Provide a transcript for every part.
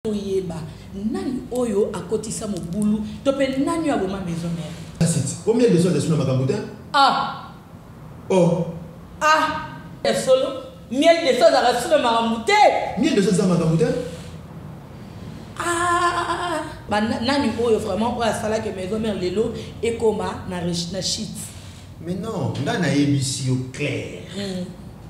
Toyeba nani oyo akotisa mobulu to pe nani oyo aboma maison mère. Kasi combien de soins na makambo te? Ah. Oh. Ah. Ya solo miel de soins azalaka sous na makambo te. Miel de soins aza makambo te? Ah. Ba nani oyo vraiment oyo asalaki maison mère lelo ekoma na na shit. Mais non, nga nayebisi yo clair.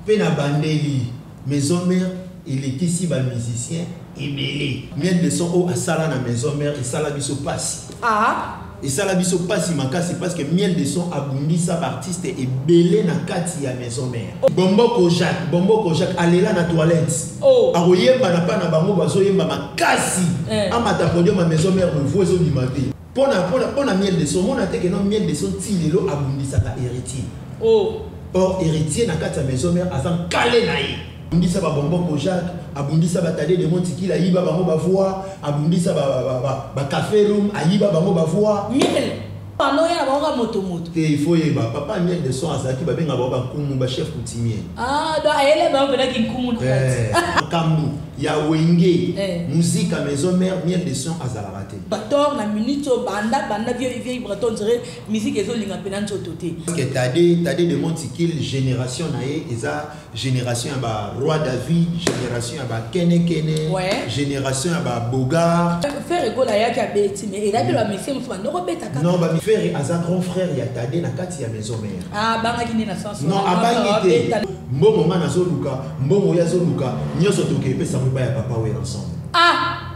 Pe na bandeli maison mère elekisi ba musiciens ebele. Miel de son oyo asala na maison mère esala biso pasi. Ah. Esala biso pasi makasi parce que miel de son abundisa ba artistes ebele na kati ya maison mère. Bomboko Jacques, Bomboko Jacques alela na toilette. Oh. Akoyemba na pa na bango bazoyemba makasi. Eh. Amata podium ya maison mère voix ezobima te. Pona pona pona miel de son omona te que non miel de son ti lelo abundisaka heritier. Oh. Or heritier na kati ya maison mère aza nkale na ye. Abundisa ba bonbon Kojak, abundisa ba Tade de Montikila ayiba bango ba voix, abundisa ba ba ba, ba café room ayiba bango ba voix. Miel pano ya bango ka moto moto. Te il faut yeba papa miel de son azalaki ba benga bango ba nkumu ba chef coutumier. Ah donc ayele bango pena ki nkumu na kati. Eh, makambu ya wenge eh. musique ya maison mère miel de son azalaka te. Bator na minute oyo banda banda vieux vieux Ibrator on dirait musique ezo linga pena nzoto te. Parce que Tade Tade de Montikil génération na ye eza génération ya ba roi David, génération ya ba Kene Kene, ouais. génération ya ba Bogart. Ferre Gola ayaki abeti mais elaki ba musiciens mosusu banda kobeta kaka. Non ba Ferre aza grand frère ya Tade na kati ya maison mère. Ah abangaki nde na sens Non abangi te. Mbongo nga nazoluka, mbongo ye azoluka, nyonso toke epesa ngo epai ya papa Werrason. Ah!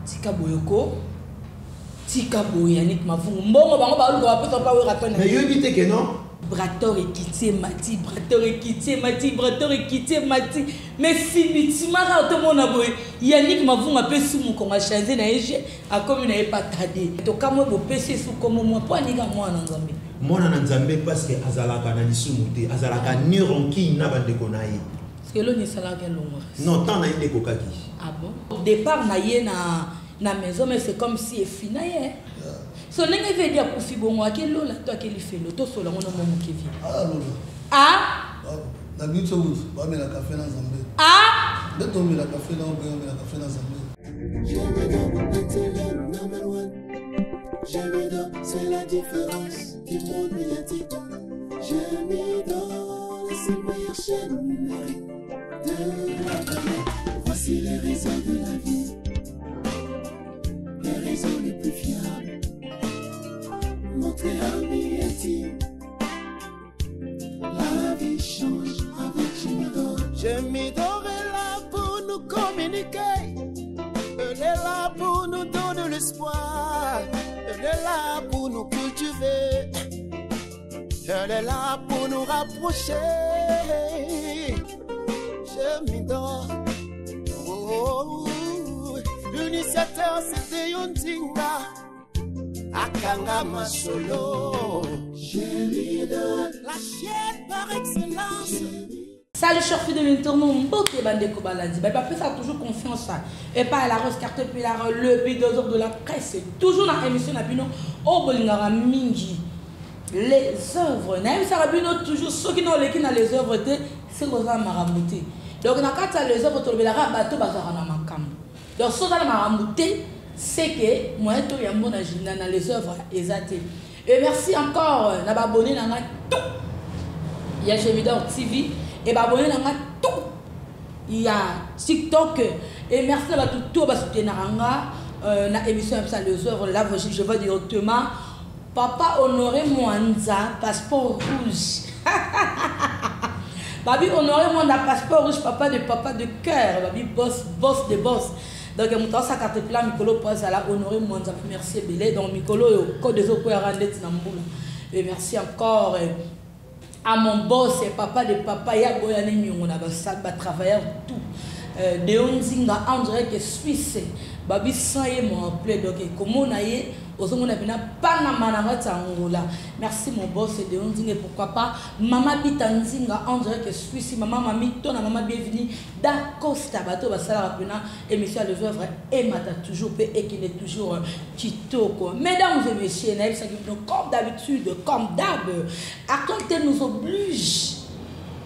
Tika boye ko. Tika boye Yannick Mavungu. Mbongo bango baluka bapesa pa Werrason. Mais yoyebi te que non? Brator ekiti emati, Brator ekiti emati, Brator ekiti emati. Mais subitement kaka tomona boye Yannick Mavungu apesi mokongo a changer na ye jeu, akomi na ye pa Tade. Tokamwe bopesi ye su kombo mwa po anika mwana na Nzambe. Mwana na Nzambe parce que azalaka na lisumu te, azalaka ni rancune na bandeko na ye. Eloni esalaka elongwa. Non, temps na ye nde ekokaki. Ah bon? Départ na ye na na maison mais c'est comme si efina ye. So ndenge vedi akufi bongo ake lola to ake lifelo to sola ngono mo moke vie. Ah lola. Ah? Na biso ba mela café na Nzambe. Ah? Nde to mela café na obe mela café na Nzambe. J'aime c'est la différence du monde médiatique. J'aime la seule meilleure chaîne numérique de la planète. Voici les réseaux de la vie, les réseaux les plus fiables. Montrez à Mieti, la vie change avec Jimidor. Jimidor est là pour nous communiquer. Elle est là pour nous donner l'espoir. Elle est là pour nous cultiver. Elle est là pour nous rapprocher. Jimidor. Oh, oh, oh. L'initiateur c'était Yondinga. Akanga Masolo. Jimidor. La chaîne par excellence. Salut chers fidèles internautes, mbote bandeko balandi. Ba pesa toujours confiance et pas la rose carte pilar le bidosor de la presse. Toujours dans émission na bino o bolingara mingi. Les œuvres. Na yebisaka bino toujours soki na oleki na les œuvres te, c'est koza marambuté. Donc na kati les œuvres tolobelaka bato bazaka na makambo. Donc soki na marambuté, c'est que moyen to yambo na jinda na les œuvres ezate. Et merci encore na ba abonné na nga tout. Il y a Jemidor TV et ba abonné na nga tout. Il y a TikTok et merci à tout tout ba soutenir nga na émission ça les œuvres là je vais directement Papa Honoré Mwanza passeport rouge. Babi Honoré Mwanza passeport rouge papa de papa de cœur babi boss boss de boss. Donc muto sa carte plan mikolo posa la Honoré Mwanza merci belé donc mikolo yo code zo ko ya randeti na mbula. Et merci encore à mon boss et papa de papa ya boya ne nyongo na ba salle ba travailleur tout. Deon Nzinga en direct Suisse babi sans ye mon appelé donc comment na ye ozomona bina Panama na ngati Angola. Merci mon boss Deon Nzinga pourquoi pas mama Bita Nzinga en direct Suisse maman mami tona maman bienvenue da Costa bato ba sala pena émission les œuvres et mata toujours pe et qui n'est toujours kitoko. Mesdames et messieurs, na comme d'habitude, comme d'hab, actualité nous oblige.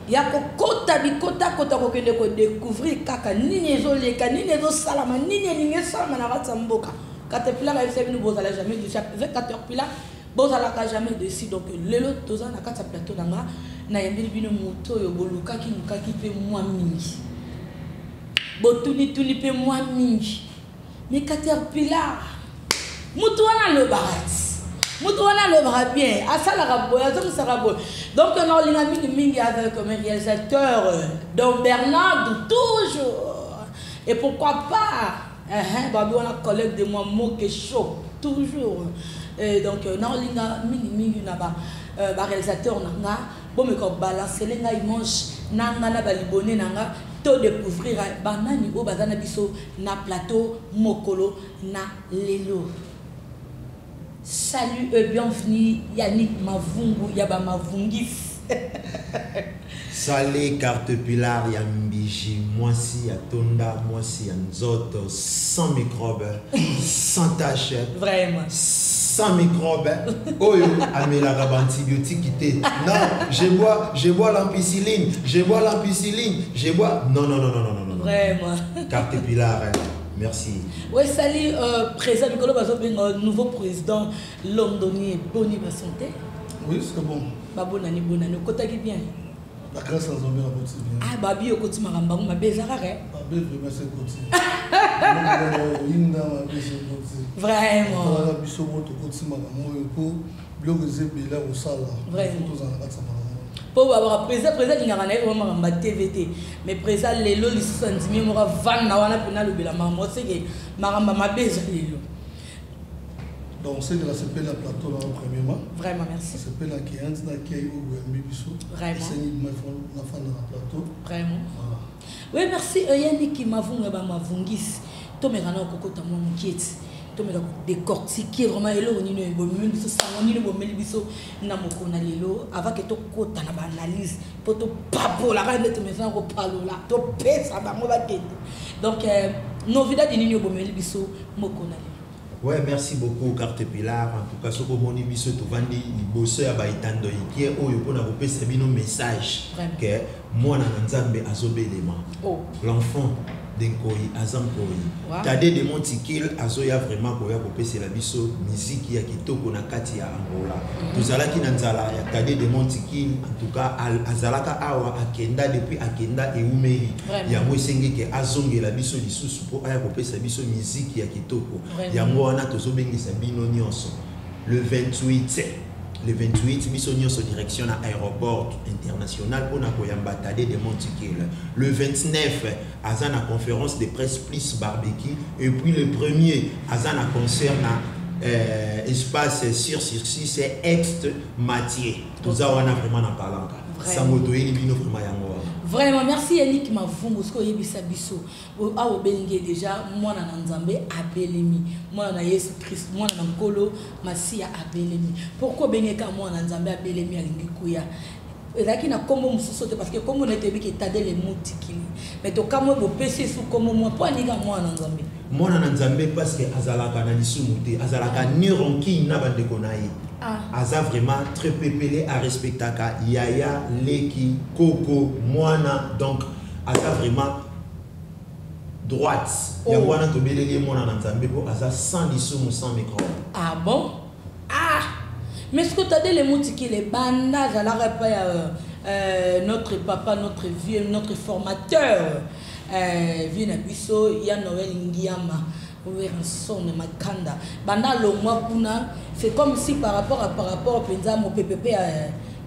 Ya kokota bikotakota, kokende kodécouvrir kaka nini ezoleka, nini ezosalama, nini elingi esalama na kati ya mboka. Caterpillar ayebisa bino: bozala jamais déçu avec Caterpillar, bozalaka jamais déçu. Donc lelo toza na kati ya plateau na nga, nayambeli bino moto oyo bolukaki lukaki mpe mwa mingi, botunituni mpe mwa mingi. Mais Caterpillar, motu wana alobaka ti, motu wana alobaka bien, asalaka boye, azongisaka boye. Donc na olinga mingimingi avec mes réalisateurs, donc Bernard toujours, et pourquoi pas babi wana, collègue de moi, Moke Show toujours. Et donc na olinga mingimingi na baréalisateur na nga, bomeka balancele ngai image na nga na balibone na nga, to découvrir banani oyo baza na biso na plateau mokolo na lelo. Salut et bienvenue, Yannick Mavungu ya bamavungisi. Sale Caterpillar ya mbiji, mwasi ya tonda, mwasi ya nzoto sans microbe, sans tache. Vraiment. Sans microbe, oyo amelaka baantibiotique te. Non, je bois, je bois l'ampicilline, je bois l'ampicilline, je bois, non, non, non, non, non, non, non. Vraiment. Caterpillar, merci. Ouais, salut, président Mikolo bazobenga nouveau président londonien, boni basanté? Oui, c'est bon. Babonani, bonani, okotaki bien? La grâce ya Nzambe, na koti bien. Ah, babi okoti, makambo yango mabe eza kaka? Mabe vraiment se koti oyinda, mabe se koti. Vraiment. Talaka biso mo tokoti makambo oyo mpo biloko eza ebele ya kosala. Vraiment. Tozala na kati ya makambo. Mpo babaka président, président alingaka na ye vraiment makambo ya TV te, mais président lelo lisusu andimi moko avanda wana mpena alobela makambo oseke makambo ya mabe eza lelo. Donc c'est que nasepeli na plateau na premièrement. Vraiment, merci. Nasepeli na keyanti na kei oyo boyambi biso. Vraiment. Esengi nafanda na plateau. Vraiment. Voilà. Oui, merci, Yannick Mavunga bamavungisi. Tomeka na okokota mwa mokie ti, tomeka kodécortiquer vraiment eloko nini bomeli biso, sango nini bomeli biso na mokolo na lelo, avant ke tokota na baanalyse mpo topapolaka nde tomesana kopalola, topesa bango bakende. Donc novidade nini oyo bomeli biso mokolo na lelo? Ouais, merci beaucoup, Caterpillar. En tout cas, soki omoni biso tovandi liboso ya baetando ike oyo mpona kopesa bino message Vraiment. ke mwana na Nzambe azobelema. Oh. L'enfant de Nkoi aza Nkoi. Tade de Montikil azoya vraiment koya kopesela biso miziki ya kitoko na kati ya Angola. Tozalaki na nzala ya Tade de Montikil. En tout cas, azalaka awa, akenda, depuis akenda eumeli. Vraiment. Yango esengi ke azongela biso lisusu mpo aya kopesa biso miziki ya kitoko. Vraiment. Yango wana tozobengisa bino nyonso le 28, le 28, biso nyonso direction na aéroport international mpona koyamba Tade de Montikil. Le 29, aza na conférence de presse plus barbecue, et puis le premier, aza na concert na espace sur 6 ext Mathieu. Toza wana vraiment na palanka. Vraiment. Sango toyeli bino vraiment yango wana. Vraiment, merci, Yannick Mavungu. Soki oyebisa biso awa, obelingi déjà mwana na Nzambe abelemi, mwana na Yesu Christ, mwana na Nkolo Masiya abelemi. Pourquoi obengeka mwana na Nzambe abelemi, alingi koya? Ezalaki na nkombo mosusu te? Parce que nkombo na ye toyebiki, Tadele Motikili, mais tokamwe bopesi esu nkombo mwa mpo aninga mwana na Nzambe. Mwana na Nzambe parce que azalaka na lisumu te, azalaka ni rancune na bandeko na ye. Aza vraiment très pepele, arespectaka yaya, leki, koko, mwana, donc aza vraiment droite. Oh. Yango wana tobeleli ye mwana na Nzambe mpo aza sans lisumu, sans microbe. Ah bon, ah, mais ce que Tadele Motikili, banda azalaka epai ya notre papa, notre vieux, notre formateur, vieux na biso ya Noël Ngiama Werrason Makanda, banda alongwa kuna, c'est comme si par rapport mpenza mopepe mpe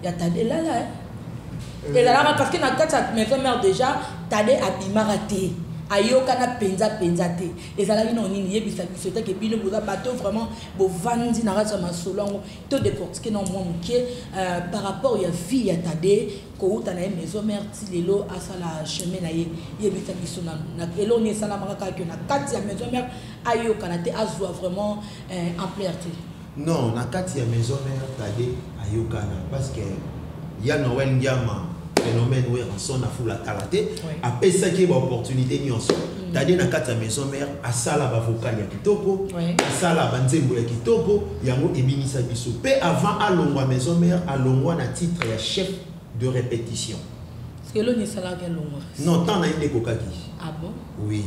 ya Tade lala, eh. Ezalaka parce que na kati ya maison mère déjà, Tade abimaka te, ayokana mpenza mpenza te. Ezalaki na nini? Yebisa biso etake bino boza bato vraiment bovandi na kati ya masolo yango, to décortique na mwa moke par rapport ya vie ya Tade, kouta na ye maison mère ti lelo asala chemin na ye. Yebisa biso na eloko nini esalamaka kaka na kati ya maison mère ayokana te, azwa vraiment ampleur te. Non, na kati ya maison mère, Tade ayokana parce que ya Noël Ngiama, phénomène Werrason afula kala te, apesaki ye baopportunité nyonso. Tade na kati ya maison mère asala bavocal ya kitoko, asala banzembo ya kitoko, yango ebimisa biso mpe. Avant alongwa maison mère, alongwa na titre ya chef de répétition. Eloni esalaka elongwa? Non, temps na ye nde ekokaki. Ah bon? Oui,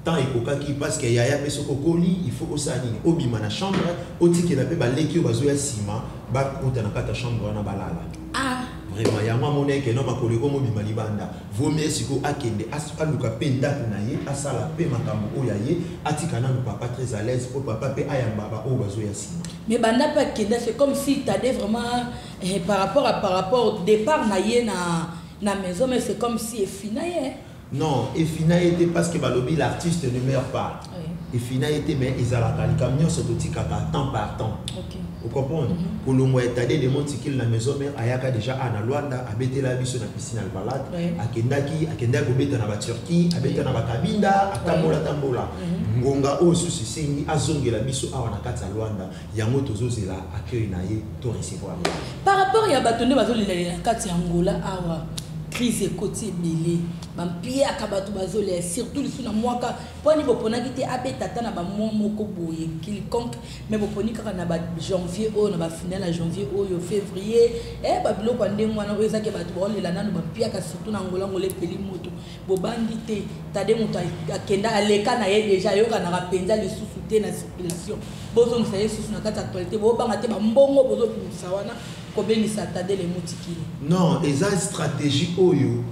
temps ekokaki, parce que yaya mpe soki okoli, il faut osala nini? Obima na chambre, otikela mpe baleki oyo bazoya nsima bakota na kati ya chambre wana balala. Ah. Vraiment, yango amoni eke no makolo ekomobima libanda, vaut mieux sikoyo akende aluka mpe ndako na ye, asala mpe makambo oyo ya ye, atika nanu papa très à l'aise, mpo papa mpe ayamba baoyo bazoya nsima. Mais banda mpe akenda, c'est comme si Tade vraiment par rapport au départ na ye na maison, mais c'est comme si efina ye. Non, efina ye te, parce que balobi l'artiste ne meurt pas. Efina ye te, mais ezalaka likambo nyonso totikaka temps par temps. Ocomprendre? Kolongwa ya Tade de Montikile na maison mère, ayaka déjà a na Lwanda, abetela biso na piscine Alvalade. Akendaki kobeta na Baturquie, abeta na Bakabinda, atambola tambola. Ngonga oyo susu esengi azongela biso awa na kati ya Lwanda, yango tozozela accueil na ye to recevoir ye. Par rapport ya bato nde bazolelalela na kati ya Ngola awa, crise ekoti ebele, bampiaka bato bazolela, surtout lisu na mwaka mponi boponaki te abeta ata na bamwa moko boye quelconque, mais boponi kaka na bajanvier oyo, na bafinale ya janvier oyo, février, babiloko ya ndenge wana oyo ezaki bato baolela nano bampiaka, surtout na Ngola. Ngola epeli moto, bobangi te? Tade moto akenda, aleka na ye déjà, ayokanaka mpenza lisusu te na circulation, bozongisa ye lisusu na kati ya actualité, bobanga te bambongo bozobimisa wana kobengisa Tade le Motikili? Non, eza stratégie oyo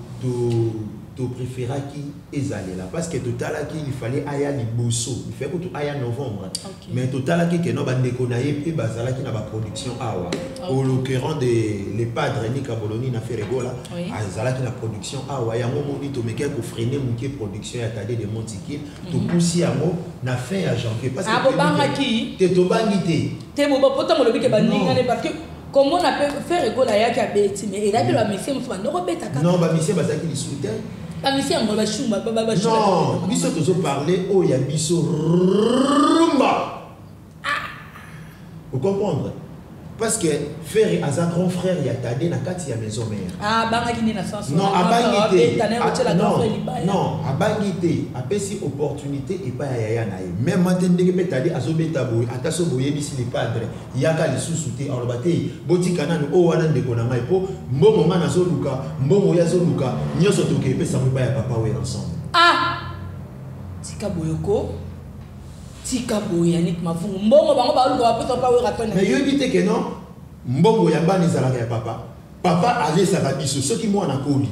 topréféraki ezalela, parce que totalaki il fallait aya liboso, il fallait kutu aya novembre. Mais totalaki ke no bandeko na ye mpe bazalaki na baproduction awa, au l'occurrence de le padre Nika Boloni na Ferregola. Azalaki na production awa, yango moni tomekaki kofreiner moke production ya Tade de Montikil, topusi yango na fin ya janvier, parce que Ah, bobangaki? Te, tobangi te. Te, po ntango olobi ke baningane, parce que komona mpe Ferregola ayaki abeti, mais ezalaki bamisie mosusu bando kobeta kaka. Non, bamisie bazalaki lisusu te. Bamisie yango bashumba. Non, biso tozoparle oyo ya biso rumba, ocomprendre? Parce que Ferre aza grand frère ya Tade na kati ya maison mère. Abangaki nde na sens? Non, abangi te. Otiela grand frère libaya? Non, abangi te, apesi opportunité epai ya yaya na ye. Même ate ndenge mpe Tade azobeta boye, ata so boyebisi le padre yaka lisusu te, aloba te botika nanu oyo wana ndeko na ngai, mpo mbongo ngai nazoluka, mbongo oyo azoluka, nyonso toke epesango epai ya papa Wera ensemble. Ah, tika boyoko, tika boye, Yannick Mavungu, mbongo bango baluka bapesa pa Wera to? Mais yoyebi te ke non, mbongo ya bana ezalaka ya papa. Papa alesaka biso, soki mwana akoli,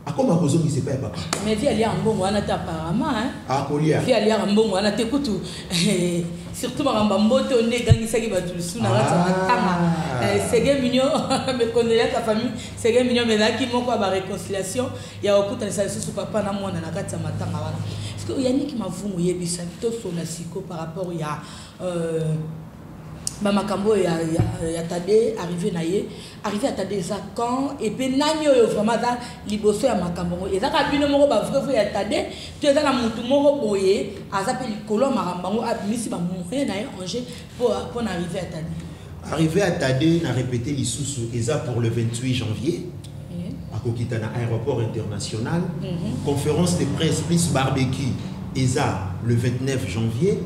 akoma kozongisa epai ya papa. Mais vi aliaka mbongo wana te apparemment, hein? Akolia. Vi aliaka mbongo wana te kutu, surtout makambo ya mbote oyo nde egangisaki bato lisu na kati ya matanga. Sege Mignon, mes condoléances à famille Sege Mignon. Mais ezalaki moko ya baréconciliation ya kokutanisa lisusu papa na mwana na kati ya matanga wana. Parce que Yannick Mavungu, oyebisaki tosona siko par rapport ya bamakambo oyo ya Tade, arrivé na ye. Arrivé ya Tade eza quand? Et puis nani oyo vraiment aza liboso ya makambo yango? Eza kaka bino moko bavrai vrai ya Tade, to eza na motu moko boye aza mpe likolo ya makambo yango, abimisi bamoyen na ye en jeu mpo na arrivé ya Tade? Arrivé à Tade, na répété lisusu, eza pour le 28 janvier, akokita na aéroport international. Conférence de presse plus barbecue eza le 29 janvier.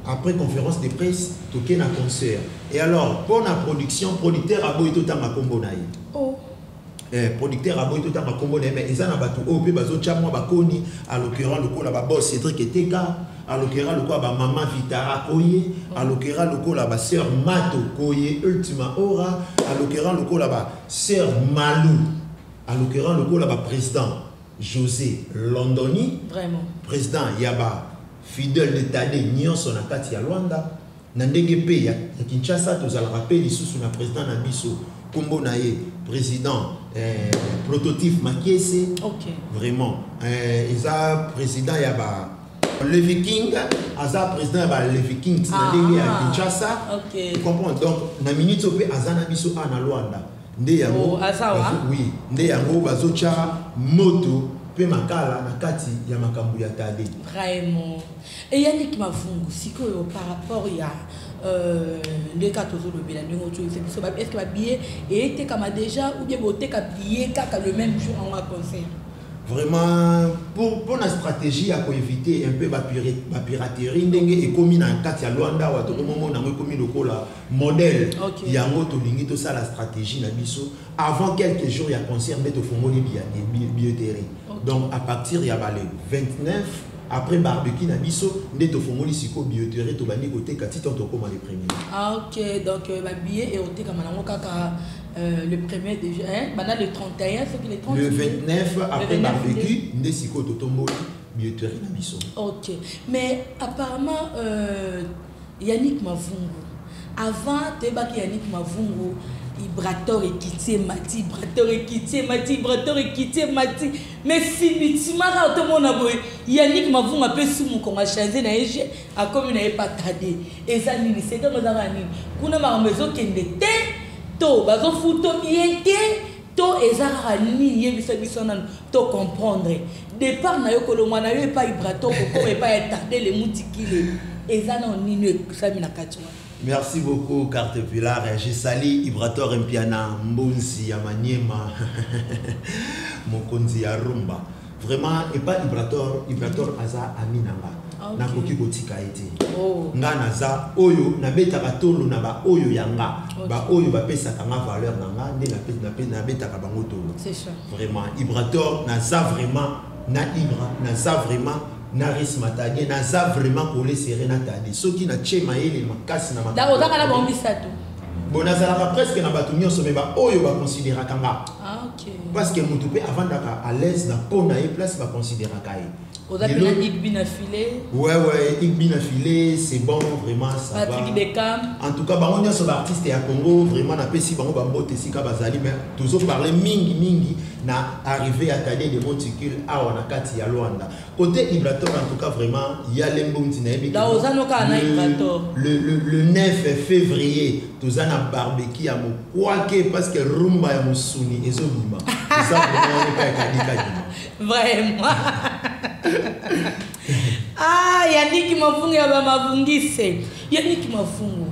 Après conférence de presse, toke na concert. Et alors mpo na production, producteur aboyi totanga nkombo na ye. Oh. Producteur aboyi totanga nkombo na ye, mais eza na bato oyo mpe bazotya mwa bakoni, à l'occurrence lokola baboss Cédric Eteka, à l'occurrence lokola bamama Vitara Koye, à l'occurrence lokola basœur Mato Koye Ultima Ora, à l'occurrence lokola basœur Malou, à l'occurrence lokola baprésident José Londoni. Vraiment. Président ya ba fidèle de Tade nyonso na kati ya Lwanda, na ndenge mpe ya Kinshasa tozalaka mpe lisusu na président na biso, nkombo na ye président Prototype Makiese. Vraiment, eza président ya ba Le Viking, aza président ya ba Le Vikings na ndenge ya Kinshasa. Comprendre? Donc na minute oyo mpe aza na biso a na Lwanda, nde yango. Oh, aza wa? Oui, nde yango bazotya moto mpe makala na kati ya makambo ya Tade. Vraiment. E Yannick Mavungu, sikoyo par rapport ya nde kaka tozolobela ndenge otoyebisa biso, est ce que babillet eyetekama déjà ou bien boteka billet kaka le même jour yango ya concert? Vraiment, pour la stratégie ya koéviter un peu bapiraterie ndenge ekomi na kati ya Lwanda awa, tokomomona yango ekomi lokola modèle. Yango tolingi tosala stratégie na biso avant quelques jours ya concert nde tofongoli billetterie. Donc à partir ya ba le 29, après barbecue na biso, nde tofongoli sikoyo billetterie, tobandi koteka ti tango tokóma le premier. Ah ok, donc babillet eotekama nango kaka le premier déjà, hein? Banda le 31, soki le 30. Le 29, après 29. Barbecue nde sikoyo totomboli billetterie na biso. Ok, mais apparemment Yannick Mavungu, avant toyebaki Yannick Mavungu, Ibrator ekiti emati, Ibrator ekiti emati, Ibrator ekiti emati, mais subitement kaka tomona boye Yannick Mavungu apesi mokongo, achange na ye je, akomi na ye patade. Eza nini sekango? Eza kaka nini kuna? Makambo ezokende te to bazofuta bien te to eza kaka nini? Yebisa biso nanu to comprendre. Départ na yo, kolongwa na yo epai Ibrator, kokoma epai ya Tade le Mutikile, eza nano nini esami na kati wana? Merci beaucoup, Carte Pilar. Je salue Ibrator Mpiana, Mbonzi ya Maniema, Mokonzi ya Rumba. Vraiment, et pas Ibrator, Ibrator aza ami na nga. Nakoki kotika ye te. Nga naza oyo nabetaka tolo na ba oyo ya nga. Ba oyo bapesaka nga valeur na nga nde nabetaka bango tolo. C'est ça. Vraiment, Ibrator naza vraiment na Ibra, naza vraiment na Ris Matadie, naza vraiment collé serré na Tade. Soki na tie mayele makasi na Da ozaka na bango misato? Bon, nazalaka presque na bato nyonso, mais baoyo baconsidéraka nga. Ah ok. Parce que motu mpe avandaka à l'aise na mpo na ye place baconsidéraka ye. Oza mpe na Igbi na filet. Ouais, Igbi na filet, c'est bon, vraiment ça Patrick va. Beckham. En tout cas, bango nyonso baartiste ya Congo, vraiment napesi bango bambote esika bazali. Mais tozoparle mingi mingi na arrivé ya Tade de Monticule awa na kati ya Lwanda. Côté Ibrator, en tout cas vraiment ya Lembonzi, nayebi Da oza no kaka na Ibrator. Le 9 février toza na barbecue ya mokwake, parce que rumba ya mosuni ezobima, eza vraiment epai ya kadikadima. Vraiment, ah, Yaniki Mavungu ya bamavungise, Yaniki Mavungu,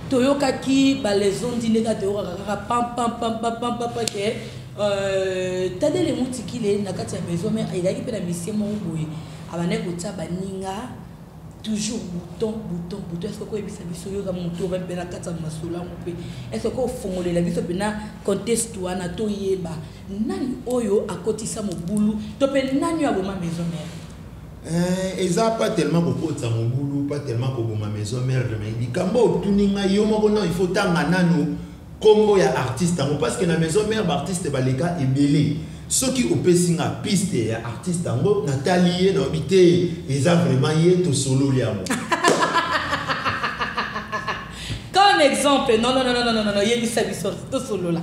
toyokaki balezondi ndenge toyokaka kaka pam pam pam pam pam pam ke Tadele Mutikile na kati ya maison mais ezalaki mpe na misie moko boye, abandaki kotia baninga toujours bouton, bouton, bouton. Est ce que koyebisa biso, yoka motu oba mpe na kati ya masolo yango mpe, est ce que ofongolela biso mpena contexte wana, toyeba nani oyo akotisa mobulu to mpe nani oyo aboma maison mère? Eza pas tellement kokotisa mobulu, pas tellement koboma maison mère, mais likambo otuni ngai yo moko, non, il faut tanga nanu nkombo ya artiste yango, parce que na maison mère baartiste baleka ebele. Soki opesi nga piste ya artiste yango, natali ye, nayebi te eza vraiment ye, tosololi yango. Comme exemple? Non, non, non, non, non, non, non, yebisa biso tosolola,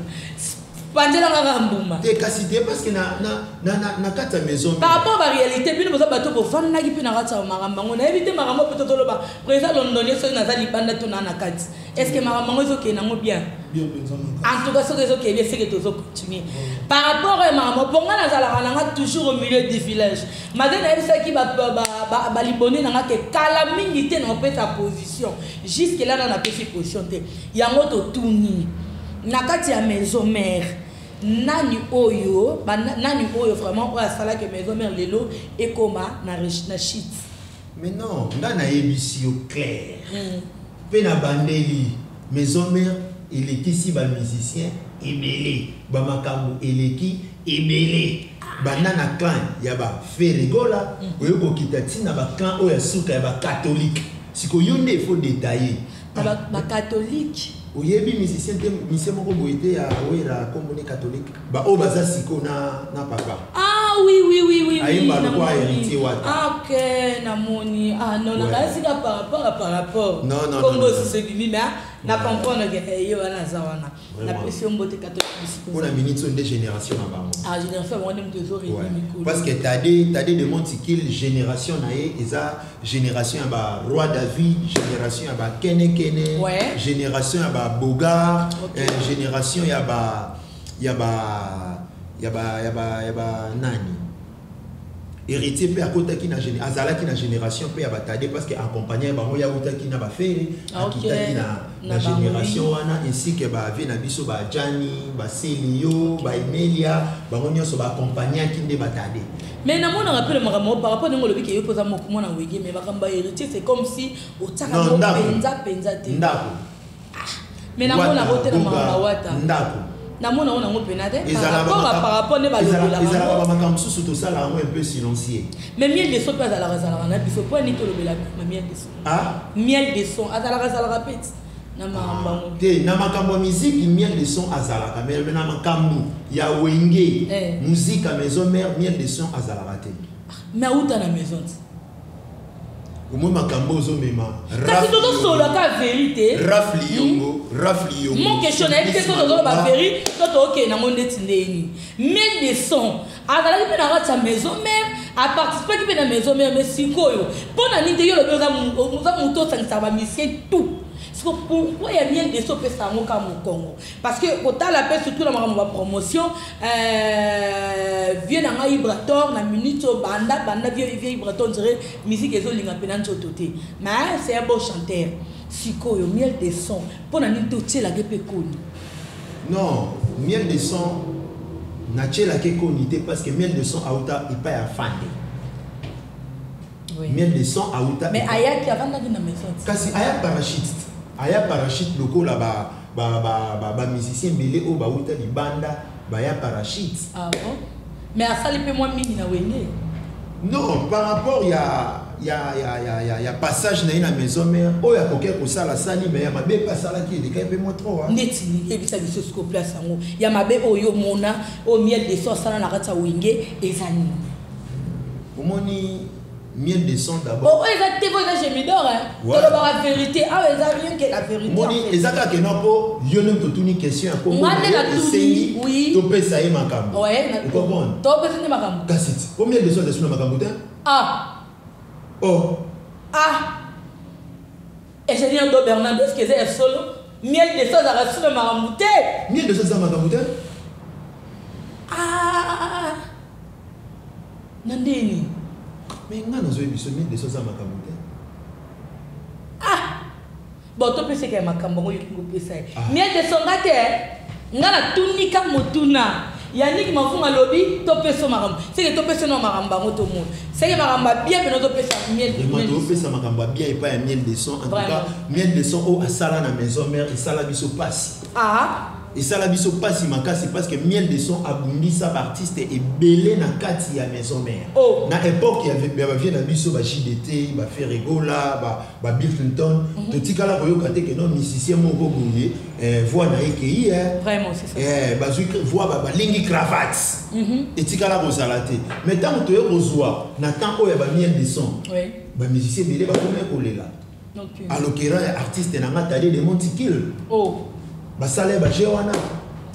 panzelanga kaka mbuma. Te, kasi te, parce que na kati ya maison Par rapport baréalité, bino boza bato bovandaki mpe na kati ya makambo yango, nayebi te makambo mpe tozoloba président londonien, soki naza libanda to na kati, est ce que makambo yango ezokende yango bien? Bien mpenza makasi. En tout cas, soki ezokende bien, seke tozocontinue par rapport ya makambo mpo nga nazalaka nanga toujours au milieu du village. Malgré nayebisaki balibone nanga ke kala mingi te na opesa position, jusque là na napesi position te. Yango totuni, na kati ya maison mère, nani oyo nani oyo vraiment oyo asalaki maison mère lelo ekoma na shit? Mais non, nga nayebisi yo clair mpe na bandeli, maison mère elekisi bamusicien ebele, bamakambo eleki ebele, banda na clan ya baFerre Gola, oyo kokita ntina baclan oyo ya suka ya bacatholique. Sikoyo yo nde il faut détailler. Na bacatholique? Oyebi musicien te, musicien moko boye te ya oyela komboni catholique, baoyo baza sikoyo na papa. Ah oui. Ayemba oui, lokola namoni. Héritier Wata. Ah ok, namoni. Ah non, nakasi ka par rapport Non, non, kombo non, non, non. susu ebimi, mais na comprendre ke ye wana aza wana. Vraiment. Napesi yo mbote, catholique bisiko. Mpona minute oyo nde génération na bango. Ah, génération bango nde moto ezoreni mikolo. Parce que Tade de Montikil, génération na ye eza génération ya ba Roi David, génération ya ba Kene Kene, génération ya ba Bogar, génération ya ba nani. Héritier mpe akotaki na azalaki na génération mpe ya batade parce que accompagnait bango, ya utaki na bafere, akitaki na génération wana, ainsi que bave na biso, bajani, baselio, baemelia, bango nyonso baaccompagnaki nde batade. Mais namonaka mpe makambo par rapport ndenge olobi ke yo mpoza mwana Wenge, mais makambo ya Héritier, c'est comme si otiaka Non, ndako. Mpenza mpenza te. Ndako. Mais namonaka Wata, te na Goga, makambo ya Wata. Ndako. Namona ngo nango mpena te par Ezalaka rapport par rapport nde balobelaka ezalaka yango. bamakambo mosusu, tosala yango un peu silencieux. Mais Miel de Son mpe azalaka, azalaka na biso. Mpo ani tolobela ma Miel de Son? Ah. Miel de Son azalaka, azalaka mpe ti na makambo yango. Te, na makambo ya miziki, Miel de Son azalaka, mais na makambo ya Wenge, musique ya Maison Mère, Miel de Son azalaka te. Mais auta na maison ti. Omoi makambo ozomema. Kasi tozosolaka vérité. Raf Liyongo, Raf Liyongo. Mon question, nayebi te so tozoloba vérité to tookende yango ndeti ndeni. Miel de Son azalaki mpe na kati ya Maison Mère, aparticipaki mpe na Maison Mère, mais sikoyo mpo na nini te? Yo lobi oza moto osangisaka bamusicien tout. Siko pourquoi ya Miel de Son opesa yango kaka mokongo? Parce que kotala mpe surtout na makambo bapromotion, vieux na ngai Ibrator, na minute oyo banda banda vieux Ibrator, on dirait musique ezolinga mpena nzoto te, mais c'est un bon chanteur. Sikoyo Miel de Son, mpo na nini te otielaki mpe koni? Non, Miel de Son natielaki koni te, parce que Miel de Son auta epai ya Fande. Miel de Son auta Mais ayaki, avandaki na maison ti. Kasi aya parachute, aya parachute lokola bamusicien ebele oyo bauta libanda, baya parachute. Ah bon, mais asali mpe mwa mingi na Wenge. Non, par rapport ya passage na ye na Maison Mère, oyo akoki kosala sali, mais ya mabe mpe asalaki elekai mpe mwa trop, hein. Ndeti nini? Yebisa biso siko place yango ya mabe oyo omona, oyo Miel de Son asala na kati ya Wenge, eza nini? Omoni Miel de Son d'abord. Oyo eza te, po eza Gemidor. Tolobaka vérité awa, eza rien que la vérité, en Omoni, fait. eza kaka keno mpo yo nde totuni question ya kombo Nga nde na ye, natuni, esengi oui. topesa ye makambo. Ocomprendre? Topesa nde makambo. Kasi ti po Miel de Son aza na makambo te. Ah. Oh. Ah, ingénieur do Bernard, est ce que eza ya solo, Miel de Son azalaka so na makambo te? Miel de Son eza makambo te. Ah, na ndeni? Mais nga nazoyebi biso, Miel de Son eza makambo te. Ah bon, topesaka ya makambo yango, yoki kopesa ye. Ah. Miel de Son, nga te, nga natunika motuna. Yannick Mafunga alobi topesa makambo, seke topesa no makambo yango, tomona seke makambo ya bien mpena topesa Miel. Vraiment. Miel de Son. Topesa makambo ya bien epai ya Miel de Son. En tout Vraiment. cas, Miel de Son oyo asala na Maison Mère esala biso pasi. Ah. Esala biso pasi makasi, parce que Miel de Son abundisa baartiste ebele na kati ya Maison Mère. Oh. Na époque ya bavieux na biso, ba JDT, baFerre Gola, ba Bill Clinton, totikala koyoka te ke non, musicien moko boye, voix na ye kei, eh. Vraiment, c'est ça. Bazwi voix, balingi cravate, etikala kozala te. Mais ntango toye kozwa na temps oyo ya baMiel de Son, bamusicien ebele bakomi kolela. Alokera ya artiste na nga Tade de Montikile, Oh. basala ye baje wana.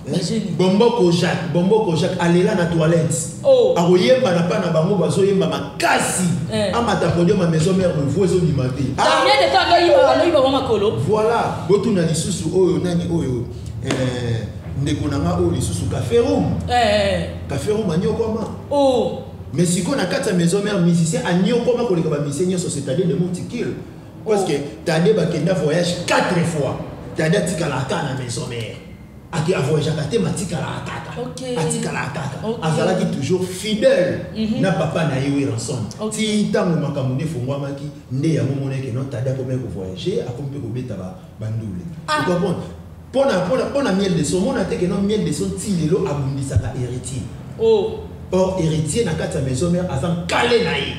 Baje nini? Bomboko Jacques, Bomboko Jacques alela na toilette. Oh. Akoyemba na pa na bango, bazoyemba makasi, amata podium ya Maison Mère, voix ezobima te. Ah, Miel de Son aloyiba, aloyiba mwa makolo. Voilà, botuna lisusu oyo nani oyo, ndeko na nga oyo lisusu, Café Room. Café Room anyokwama. Oh. Mais sikoyo na kati ya Maison Mère, musicien anyokoma koleka bamusicien nyonso, c'est-à-dire de Montikile, parce que Tade bakenda voyage 4 fois, Tade atikalaka kaka na Maison Mère. Ake avoyageaka te, matikalaka kaka, atikalaka kaka. Azalaki toujours fidèle na papa na ye Werrason. Ti ntango makambo nde efongwamaki, nde yango moneke no Tade akomi kovoyage, akomi mpe kobeta bandule. Ocomprendre? Mpona Miel de Son, mona te ke no Miel de Son ti lelo abundisaka Héritier. Or Héritier na kati ya Maison Mère aza nkale na ye.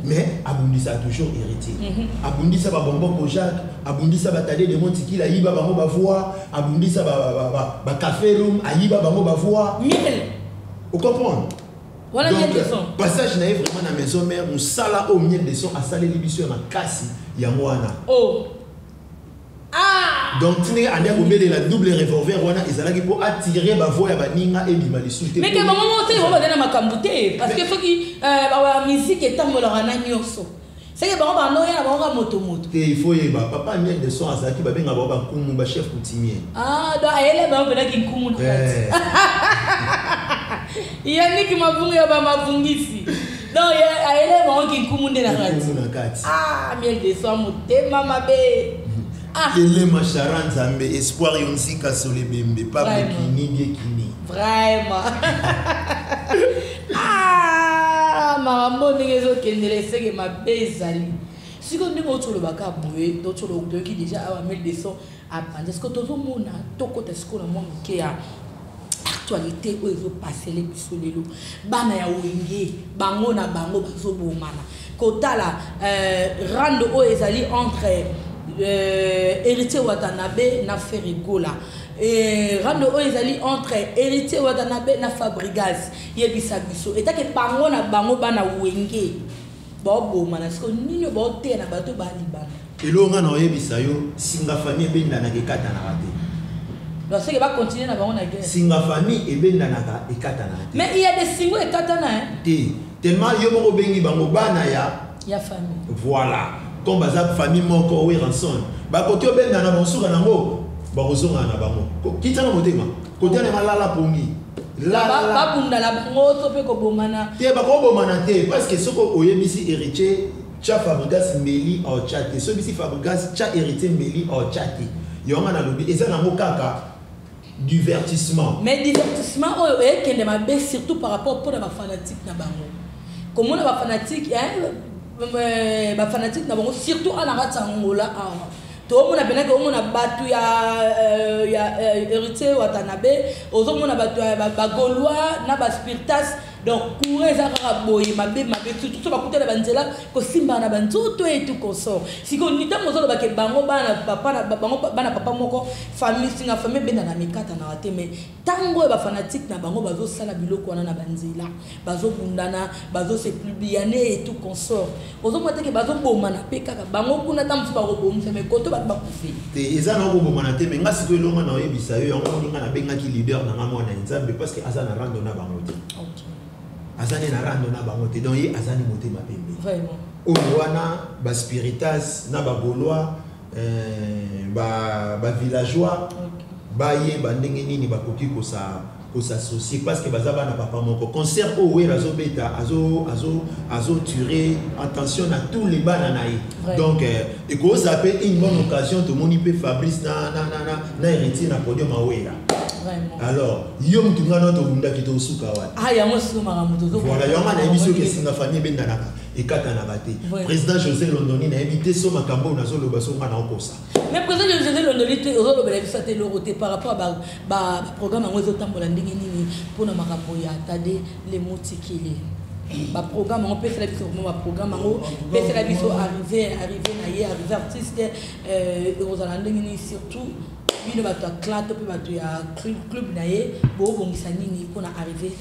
Mais abundisa toujours Héritier. Abundisa babomboko Jacques, abundisa batade de Montikila, ayiba bango bavoix, abundisa bacafé Room, ayiba bango bavoix. Miel. Ocomprendre? Wana Donc, Miel de Son. passage na ye vraiment na Maison Mère, mosala oyo Miel de Son asaleli biso ya makasi, yango wana. Oh. Ah. Donc ti ndenge andi akobelela double revolver wana, ezalaki mpo atire bavoix ya baninga ebima lisusu te. Mais ke bango moko te, bango baza na makambo te, parce que soki bamusique etambolaka na nyonso, seke bango banoya na bango ka motomoto. Te, il faut yeba, papa Miel de Son azalaki, babenga bango bankumu, bachef coutumier. Ah, donc ayele bango mpenaki nkumu na kati. Yannick Mavungu ya ba mavungisi. Donc ayele bango kinkumu nde na kati. Nkumu na kati. Ah, miel de son motema mabe. Ah, Telema Shara Nzambe, espoir yo nzika solebembe, Pablo Vraiment. Kini die Kini. Vraiment. Ah, makambo ndenge ezokendela eseke mabe ezali. Sikoyo ndenge outi olobaka boye, toyoki déjà awa miel de son apanza. Sikoyo tozomona tokota sikoyo na mwa moke ya actualité oyo ezopasele biso lelo. Bana ya Wenge bango na bango bazobomana. Kotala rando oyo ezali entre Héritier Watanabe na Ferre Gola. Rando oyo ezali entre Héritier Watanabe na Fabregas. Yebisa biso etake bango na bango bana Wenge baobomana. Sikoyo nini baoteya na bato balibana? Eloko nga na oyebisa yo, singa famille ebendanaka ekatanaka te. Donc c'est que va continuer na bango na guerre. Singa famille ebendanaka ekatanaka te. Mais il y a des singo ekatana, hein? Te, tellement yo moko obengi bango bana ya ya famille. Voilà, comme baza famille moko oyo ranson. Bakoki obendana bango suka nango, bakozongana na bango. Kita na motema. Kotia na malala pongi. La la la. Babunda na bango to mpe kobomana. Te, bakobomana te, parce que soko oyebisi Héritier tia Fabregas mbeli aotya te, soki oyebisi Fabregas tia Héritier mbeli aotya te. Yango nalobi eza nango kaka divertissement. Mais divertissement oyo ekende mabe, surtout par rapport mpona bafanatique na bango. Komona bafanatique, hein, bafanatique na bango surtout ana kati ya Angola awa, toomona penake omona bato ya Héritier Watanabe, ozomona bato ya bagaulois na baspiritas. Donc courant eza kaka boye mabe mabe, surtout so bakutana banzela kosimbana na banzoto etu consort. Sikoyo ntango ozolobake bango bana papa na bango, bana papa moko, famille, singa famille ebenda na mikata na te. Mais ntango oyo bafanatique na bango bazosala biloko wana na banzela, bazobundana, bazose publiane et tout consort, ozomona teke bazobomana mpe kaka bango kuna. Ta mosusu bakobomisa, mais koto bato bakufi. Te, eza na kobomana te. Me nga sikoyo elonga na oyebisa yo yango, moni nga nabengaki leader na nga mwana ya Nzambe, parce que aza na rando na bango te. Aza ne na rando na bango te, donc ye aza ne motema pembe. Oyo wana baspiritas na bagaulois, bavillageois bayeba ndenge nini bakoki kos'associer, parce que baza bana papa moko. Concert oyo Wera azobeta, azotirer attention na tous les bana na ye. Donc ekozala mpe une bonne occasion. Tomoni mpe Fabrice na Héritier na podium awera. Alors yo mutu nga na tobundaki, tosuka wapi? Ah, yango sikoyo makambo tozo. Voilà, yango nga nayebi soki esinga famille ebendanaka ekatanaka te. Président José Londoni, nayebi te so makambo oyo nazoloba, so nga naokosa. Mais président José Londoni te, ozolobela biso te eloko te par rapport à baprogramme yango ezotambola ndenge nini mpona makambo ya Tade le Motikili? Baprogramme yango, pesela biso vraiment baprogramme yango, pesela biso arrivé na ye, arrivé artiste ekozala ndenge nini, surtout bino bato ya clan to mpe bato ya club na ye, boobongisa nini mpona arrivé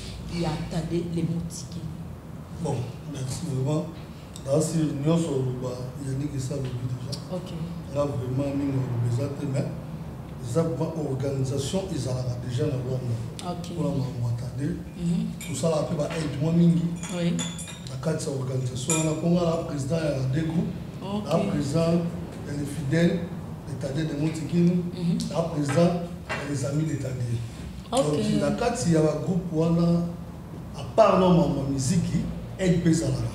ya Tade le Motikili? Bon, merci vraiment. Nasi nyonso oloba, Yannick esa alobi déjà. Nga vraiment mingi oloba eza te, mais eza vraiment organisation ezalaka déjà na Rwanda mpona makambo ya Tade. Tosalaka mpe baaide mwa mingi na kati ya organisation wana, mpo nga na président ya deux groupes, na président ya les fidèles de Tade de Motikini, na président ya les amis de Tade. Donc na kati ya bagroupe wana, à part no makambo ya miziki, aide mpe ezalaka.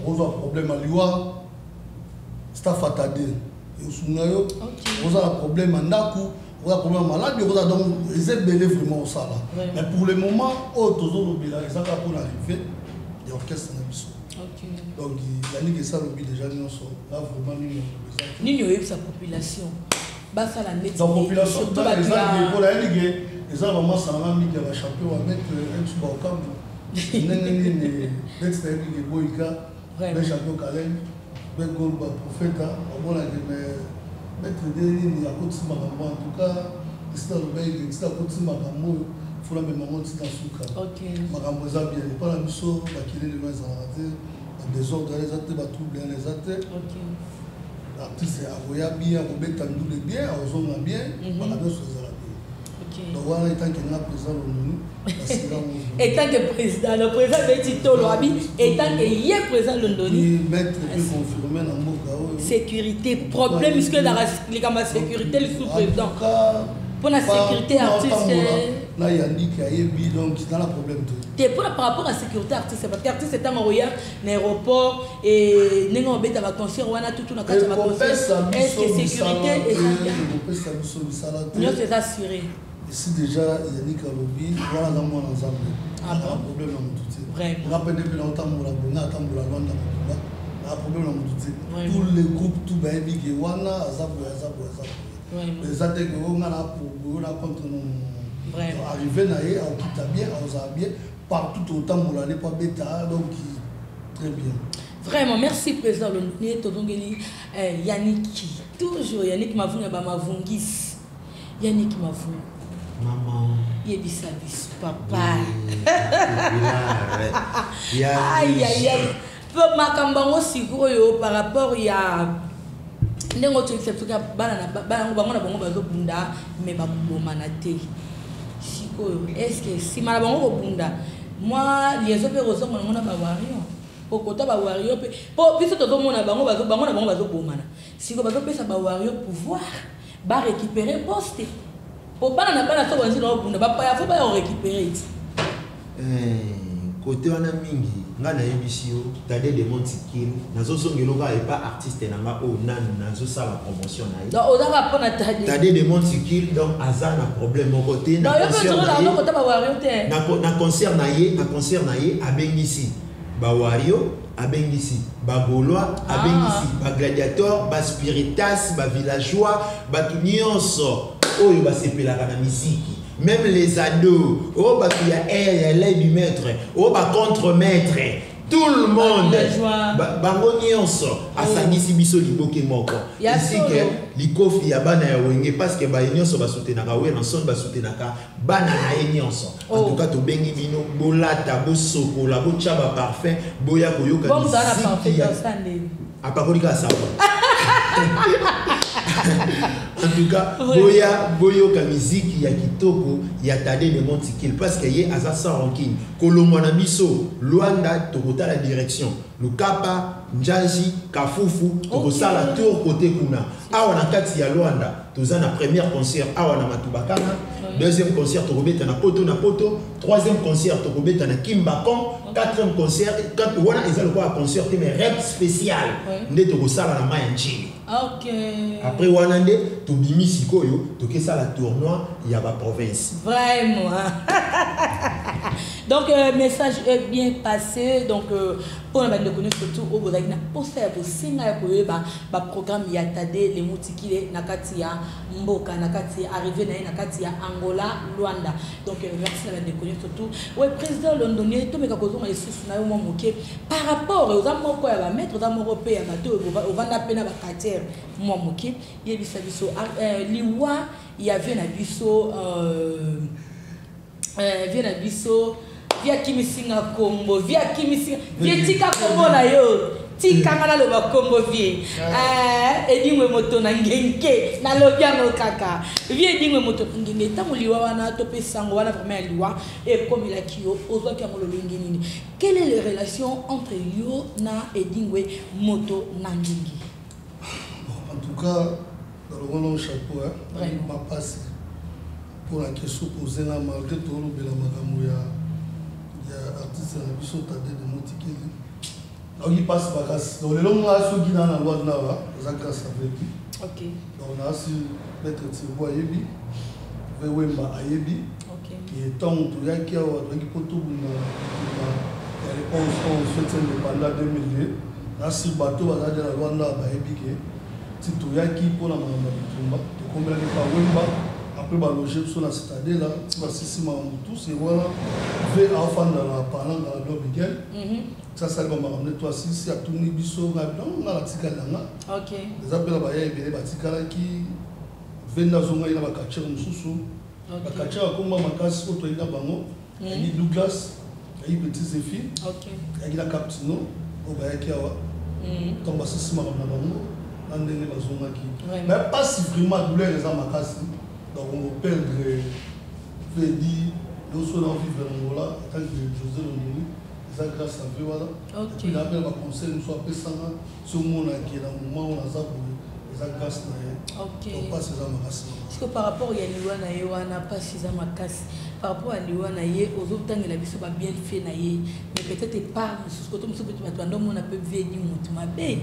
Okozwa problème ya liwa, staff atade esunga yo. Okozala problème ya ndako, okozala problème ya maladi, okozala, donc eza ebele vraiment osala. Mais pour le moment oyo tozolobela eza kaka mpona arrivé ya orchestre na biso. Donc Yannick esa alobi déjà nyonso. Nga vraiment nini oloba eza te. Nini oyebisa population basala neti? Donc population surtout bato eza ya mpona yebi ke eza vraiment sanga mingi ya bachampion, bamaître ex baokambo ndenge nini neti nayebi ke boyika be champion Kaleng be gol baprofeta bamonake, mais maître nde nini akotisi makambo. En tout cas esila lobeki esila akotisi makambo oyo fona memango ntina suka. Makambo eza bien epa na biso, bakelele wana ezalaka te, badésordre wana eza te, batrouble wana eza te. Artiste akoya bien, akobeta ndule bien, akozonga bien, makambo nyonso ezala bien. Donc wana etanke nga président Londoni nasilango. Étant que président, le président Beti Tolo abi, étant que ye président Londoni, maître mpe confirmé na mboka oyo. Sécurité problème, puisque na likambo ya sécurité lisusu, président, mpona sécurité artiste. Na Yannick ayebi, donc eza na problème te. Te, mpona par rapport à sécurité artiste, parce que artiste ntango akoya na aéroport e ndenge obeta baconcert wana tutu na kati ya baconcert, ekopesa est ce que biso misala sécurité te. eza bien? Ekopesa biso misala te. Nyonso eza assuré. Esi déjà Yannick alobi wana, aza mwana Nzambe. Ah Aza bon? problème na motu te. Vraiment. Nga mpe nde mpe naotambola boye, nga atambola Lwanda mobimba, na problème na motu te. Vraiment. Tous les groupes, tout bayebi ke wana aza boye, aza boye, aza boye. Vraiment. Eza te ke oyo nga na pour boye, oyo na contre, non. Vraiment. Arrivé na ye, aokita bien, aozala bien partout totambola ne po abeta, donc très bien. Vraiment, merci président Londonier. Tozongeli Yannick, toujours Yannick Mavungu ya bamavungisi. Yannick Mavungu, Maman. yebisa biso papa. Aïe, aïe, aïe. Mpo makambo yango sikoyo par rapport ya ndenge otoyebisa biso kaka bana na bana yango, bango na bango bazobunda me bakobomana te. Sikoyo est ce que nsima na bango kobunda, mwa liaison mpe kozonga nango na bawario, okota bawario mpe? Mpo biso tozomona bango bango na bango bazobomana, sikoyo bazopesa bawario pouvoir barécupérer poste, po bana na bana so banzi na obunda, bapaya fo baya korécupérer ti. Kote wana mingi, ngai nayebisi yo, Tade de Montikil, nazozongela kaka epa artiste na nga oyo nanu nazosala promotion na ye. Donc ozaka mpo na Tade. Tade de Montikil, donc aza na problème moko te na Donc yo mpe concert na ozozala ye. kota bawario te? Na concert na ye, na concert na ye, abengisi bawario, abengisi bagaulois, abengisi bagladiateur, baspiritas, bavillageois, bato nyonso oyo basepelaka na misiki, même les ados oyo bato ya air ya l'œil du maître, oyo bacontre maître, tout le monde. Bavillageois. Bango nyonso asangisi biso liboke moko. Ya Ainsi solo. que likofi ya bana ya Wenge, parce que baye nyonso basoutenaka Werrason, basoutenaka bana na ye nyonso. En Oh. tout cas, tobengi bino, bolata, bosokola, botya baparfum, boya koyoka Bon, ozala na miziki parfait tosande. Apakoli kaka savon. En tout cas, Ouais. boya boyoka miziki ya kitoko ya Tade de Montikil, parce que ye aza sans rancune. Kolongwa na biso Lwanda, tokotala direction Lukapa, Njanji, Kafufu, tokosala tour côté kuna. Awa na kati ya Lwanda, toza na première concert awa na Matubakana, deuxième concert tokobeta na Poto, na Poto, troisième concert tokobeta na Kimbakon, quatrième concert wana eza lokola concert te, mais rep spécial nde tokosala na mai ya Njili. Après wana nde tobimi sikoyo, tokesala tournoi ya baprovince. Vraiment. Donc, message est bien passé. Donc, pour la bande surtout au bozaki na posa ya kosenga ya koyeba ba programme ya Tade le Mutikile na kati ya mboka, na kati ya arrivé na ye na kati ya Angola Luanda. Donc merci na bande connaître surtout. Ouais, président londonien, tomeka kozonga lisusu na yo mwa moke par rapport oza moko ya ba maître, oza moko pe ya bato oyo ovanda pe na ba quartier mwa moke. Yebisa biso liwa ya vie na biso, vie na biso, vie akimisinga kombo, vie akimisinga, vie tika kombo na yo, tikanga naloba kombo vie Edingwe moto na ngenge, nalobi yango kaka, vie Edingwe moto na ngenge. Ntango liwa wana to mpe sango wana vraiment ya liwa ekomelaki yo, ozwaki yango lolenge nini? Quelle est la relation entre yo na Edingwe moto na ngenge? Bon, en tout cas, nalongoli chapeau, hein. Vraiment. Mapasi pour la question posée là, malgré tolobela makambo ya artiste na biso Tade de Motikeli, nayoki mpasi makasi. Donc lelo nga soki na Lwanda awa, eza grâce à Veki. Donc naasi maître Tirbo ayebi, ve Wemba ayebi. E ntango toyaki awa, toyaki mpo tobunda bitumba ya le 11 11 fête indépendant 2002. Nasi bato bazalaki na Lwanda bayebi ke ti toyaki mpona makambo ya bitumba, tokomelaki pa Wemba, après baloge biso na Citadela ti basisi makambo tous. E wana ve aofanda na Palanga na Don Miguel. Ti asali bamakambo nde to asisi, atuni biso, ngai donc nga natikali na nga. Eza mpe na baya ebele batikalaki. Ve nde azongai na baquartier mosusu. Baquartier akoma makasi oyo toyei na bango, ayaki Douglas, ayaki Petit Zefi, ayaki na Captino oyo bayaki awa. Ntango basisi makambo na bango na ndenge bazongaki, mais pasi vraiment, douleur eza makasi. Donc on perdre Vedi nyonso na vivre na Angola en tant que José Londoni, eza grâce à ve wana. Et puis na mpe na baconseil mosusu apesanga, so omonaki na moment oyo naza boye, Eza grâce na ye. Ok. Mpasi eza makasi. Parce que par rapport ya liwa na ye wana, mpasi eza makasi. Par rapport ya liwa na ye, ozotangela biso babienfait na ye, mais peut-être part mosusu, koto mosusu mpe bato bandomona mpe vedi motu mabe.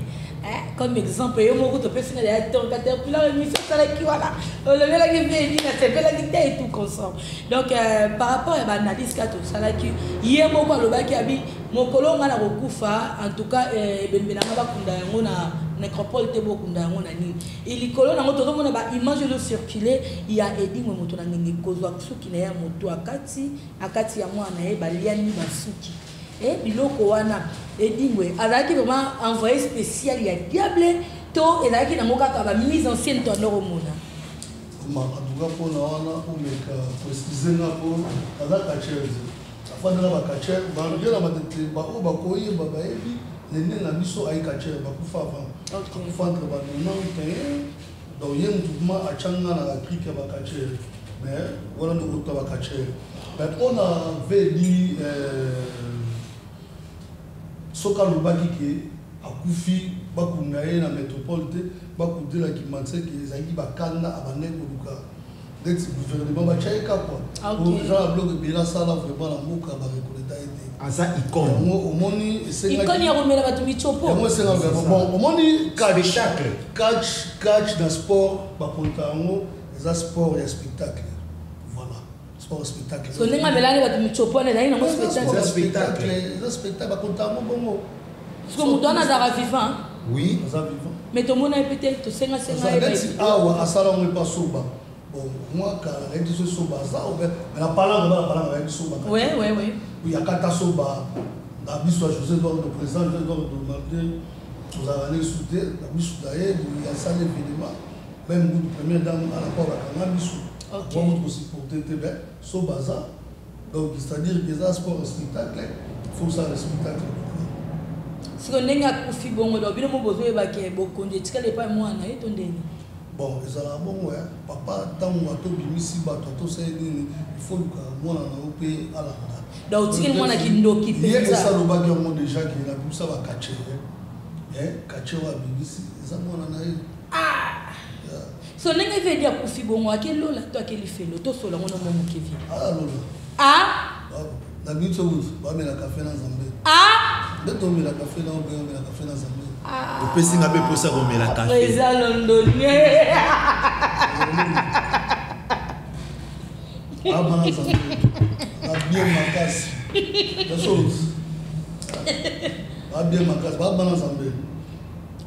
Comme exemple, yo moko topesinga ya caterpillar, émission osalaki wana, olobelaki vedi, nasepelaki te et tout consort. Donc par rapport ya baanalyse kaka tosalaki, ye moko alobaki abi mokolo nga na kokufa, en tout cas ebembe na nga bakunda yango na nécropole te, bokunda yango na nini. Likolo nango tozomona baimage ezocircule ya Edingwe, moto na ndenge kozwa suki na ye ya moto akati ya mwana na ye, baliani basuki. E biloko wana, Edingwe azalaki vraiment envoyé spécial ya diable to ezalaki nango kaka bamise en scène to andoko omona? Ma, en tout cas mpona wana, omeka précise nga, mpo aza catcheur te, afandela bacatcheur balie na matete, baoyo bakoyeba bayebi lene na biso ayi catcheur bakufa avant. Akufa entre ba 91. Donc ye mutu kuma atyanga na clique ya bacatcheur, mais wana nde okota bacatcheur. Mais mpona vedi, soki alobaki ke akufi, bakunda ye na métropole te, bakundelaki Manseke, ezalaki bakanda, abandaki koluka neti gouvernement batya ye kakwa. Eza na biloko ebele asala vraiment na mboka, barekoleta ye te. Aza icône. Yango omoni. Icône ya komela bato michopo. Yango esengaka vraiment. Bon, omoni catch. Spectacle. Catch na sport, bakonta yango eza sport ya spectacle. Voilà, sport ya spectacle. So ndenge amelani bato michopo wana, ezalaki nango spectacle? Eza spectacle, eza spectacle, bakonta yango bongo. Parce que moto wana azalaka vivant? Oui. Aza vivant. Mais tomona ye pe te, tosengasenga ye. Neti awa asala yango epa soba. Bon, mwa kala nayebi so soba aza obe, mais na palanga, bana palanga bayebi soba. Oui. Oui, akata soba na biso ya José Eduardo, président José Eduardo, malgré tozalaka ne su te na biso na ye boye, asali événement même kutu première dame alakwa, bakanga biso. Mwa kutu kosupporte te, mais soba aza. Donc c'est à dire que eza sport spectacle, faut ça le spectacle. Siko ndenge akufi bongo, donc bino mo bozoyebake bokonzi etikali epai mwana ye to ndenge? Bon, ezalaka bongo ya papa, ntango atobimisi bato, atosali nini, il faut luka mwana na yo mpe alanda. Donc otikeli mwana kindoki? Ye mpenza. Esi alobaki yango déjà ke nabimisa bacatcheur, catcheur oyo abimisi eza mwana na ye. So ndenge vedi akufi bongo, akelola to akelifelo? Tosola ngo nomo mokevi. Alola. Ah. Na biso bamela kafe na Nzambe. Ah. Nde tomela kafe na obe, omela kafe na Nzambe. Opesi nga mpe mposa komela kafe. Président londonien. Abana Nzambe babien makasi, biso babien makasi, babana Nzambe.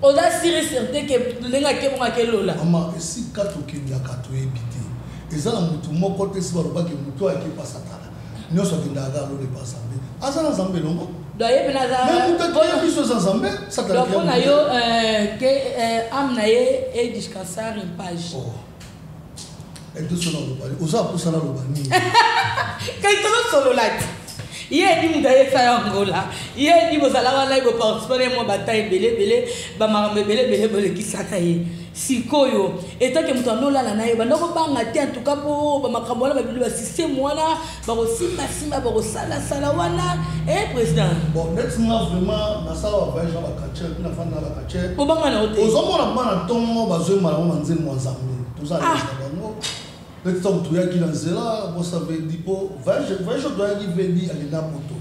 Oza sûr et certain ke ndenge ake bongo akelola? Mama, esika tokendaka toyebi te. Eza na motu moko te si balobaki motu ayaki epa Satana, nyonso akendaka alola epa Nzambe, aza na Nzambe elongo. Donc ye mpena aza Mais motu akeya biso eza Nzambe, Satana. Donc mpo na yo ke âme na ye edescansar in pace. Ete so naloba, oza mposa naloba nini? Kasi tozosolola ti ye edi moto ayesa ya Angola, ye edi bozala wana, ye boparticipe na ye mwa bata ebele ebele, bamakambo ebele ebele bolekisaka ye. Sikoyo etake moto andolala na ye, banda kobanga te? En tout cas mpo bamakambo wana, babilo, basystème wana, bakosimbasimba, bakosalasala wana, e président? Bon, neti nga vraiment nasala bavoyage na bacatcheur mpe nafanda na bacatcheur. Obanga na yo te? Ozomona bana ntongo bazoyemba nango banzembo ya Nzambe, toza na bango. Neti ntango toyaki na nzela bosa vedi, mpo voyage toyaki, vedi akenda poto.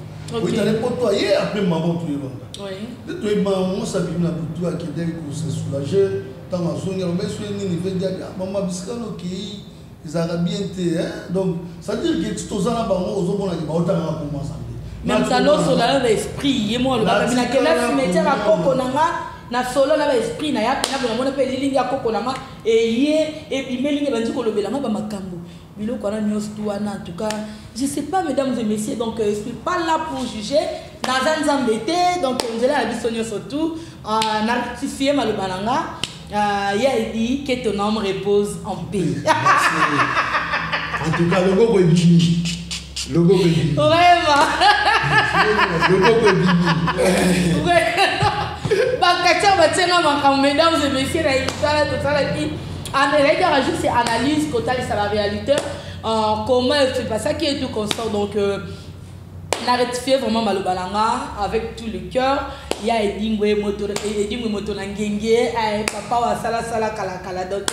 Oyitale poto, aye apres mama toyebanga. Nde toyebanga mosi abimi na butu, akendeki kose soulager. Ntango azongi, aloba eso ye nini? Vedi abi: "Ah, mama, bisika nokei ezalaka bien te." Donc c'est à dire que ti toza na bango, ozomonaki baotangaka komwa Nzambe. Mais moto alosola na baesprit, ye mo alobaka nakenda cimetière ya koko na nga, na solo na baesprit na ya mpena bonamona mpe elilingi ya koko na nga eye ebimeli nge bandi kolobelanga bamakambo biloko wana nyonso tu wana. En tout cas, je sais pas, mesdames et messieurs, donc je suis pas là pour juger, naza Nzambe te. Donc nzela ya biso nyonso tu na rectifie maloba na nga, ye edi que ton âme repose en paix. En tout cas, loboko ebimi, loboko ebimi. Vraiment. Loboko ebimi. Bakati batianga makambo, mesdames et messieurs, na émission tosalaki ezalaki kaka juste analyse, kotalisa la réalité, comment se passaki et tout consort. Donc na rectifier vraiment maloba na nga avec tout le cœur. Ya Edingwe moto, Edingwe moto na ngenge, papa wa sala sala kala kala. Donc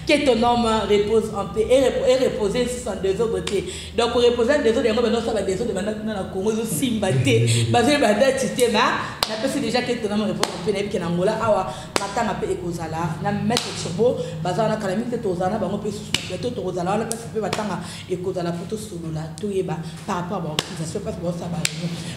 que ton homme repose en paix et reposer sans désordre te. Donc reposer en désordre yango bano sala désordre bana na Congo zo simba te. Bazo ba date te na na pesi déjà que ton homme repose en paix na ke na Angola awa matanga pe ekozala na maître Turbo bazala na kala mingi te, tozala na bango pe susu na plateau, tokozala wana place pe batanga ekozala po tosolola, toyeba par rapport à l'organisation parce que ça va.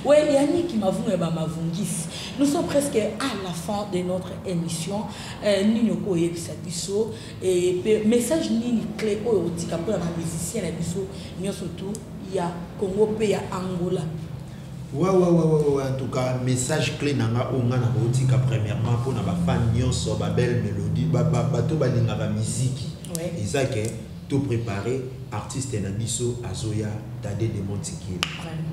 Ouais, Yannick Mavungu et Mavungis, nous sommes presque à la fin de notre émission. Nini okoyebisa biso et pe message nini clé oyo otika mpona bamusicien na biso nyonso tu ya Congo mpe ya Angola? Ouais, en tout cas, message clé nanga oyo nga na kotika premièrement mpona bafan nyonso babelle mélodie, bato balingaka miziki, eza ke to préparer artiste na biso azoya, Tade de Montikil.